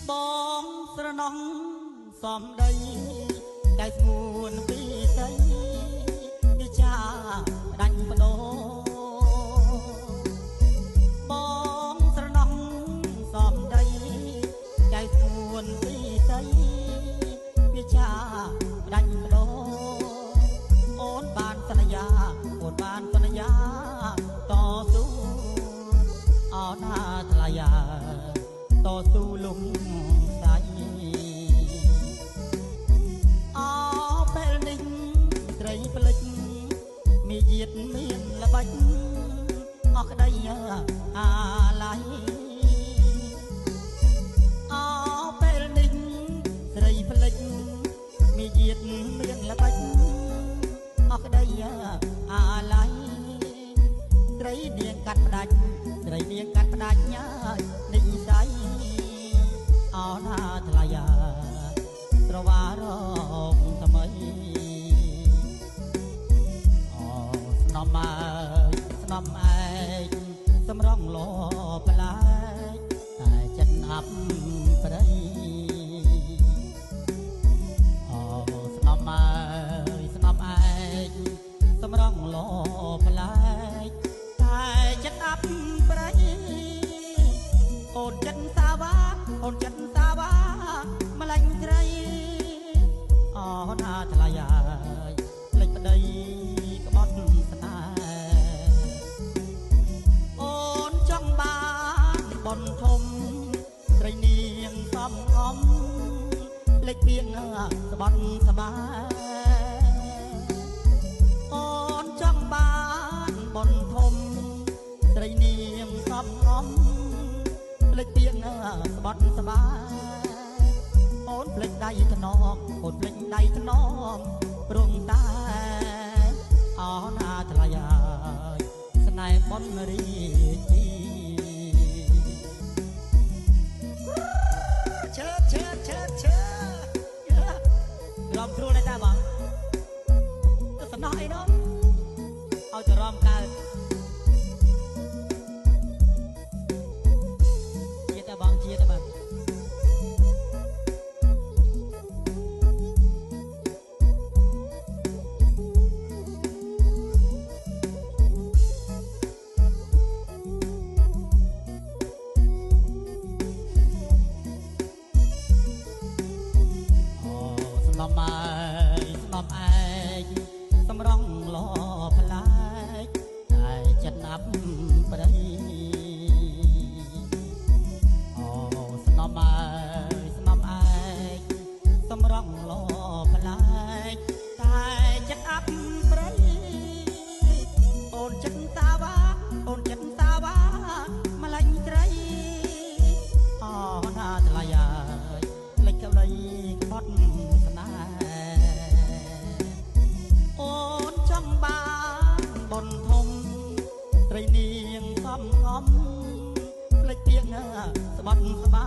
បងស្រណោះសំដីតែស្ងួនពីស្រីវាចាដាច់បដោបងស្រណោះសំដីតែស្ងួនពីស្រីវាចាដាច់បដោអូនបានសន្យាអូនបានសន្យាតស៊ូអោណាថ្លៃតស៊ូលំសៃអពេលនេះត្រីផ្លិចមានយាតមានល្បិចអស់ក្តីអាឡ័យអពេលនេះត្រីផ្លិចមានយាតមានល្បិចអស់ក្តីអាឡ័យត្រីនាងកាត់ផ្ដាច់ត្រីនាងកាត់ផ្ដាច់ញ៉ាយនិស័យអោណាថ្លៃត្រវារកថ្មីអូស្នំអើយស្នំឯងសម្រងលោប្លែកតែចិត្តអាប់ព្រៃអូស្នំអើយស្នំឯងសម្រងលោប្លែកតែចិត្តអាប់ព្រៃអូនចិត្តសាវ៉ាអូនចិត្តសាវ៉ាម្លាញ់ត្រីអូណាថ្លៃហើយភ្លេចប្តីក្បត់ស្នេហ៍អូនចង់បានបុណ្យធំត្រីនាងសំអមលេចពីងស្បត់ស្បាយអូនចង់បានបុណ្យធំត្រីនាងសំអមភ្លេចពីងស្បត់ស្បាយអូនភ្លេចដៃថ្នមអូនភ្លេចដៃថ្នមព្រមតែអោណាថ្លៃហើយស្នេហ៍បុណ្យរាជី ជើជើជើជើរំស្រួលដែរតាបងទៅសំណោះអីនោះឲ្យទៅរំកើតជាតាបងជាតាបងស្នំអើយស្នំឯងសម្រងលោប្លែកតែចិត្តអាប់ព្រៃអូស្នំអើយស្នំឯងសម្រងលោប្លែកតែចិត្តអាប់ព្រៃអូនចិត្តតាវ៉ាអូនចិត្តតាវ៉ាម្លាញ់ត្រីអូណាថ្លៃអើយលេចក្តីក្បត់ស្នេហ៍អូនចង់បានបុណ្យធំត្រីនាងសំងំភ្លេចពីងស្បត់ស្បា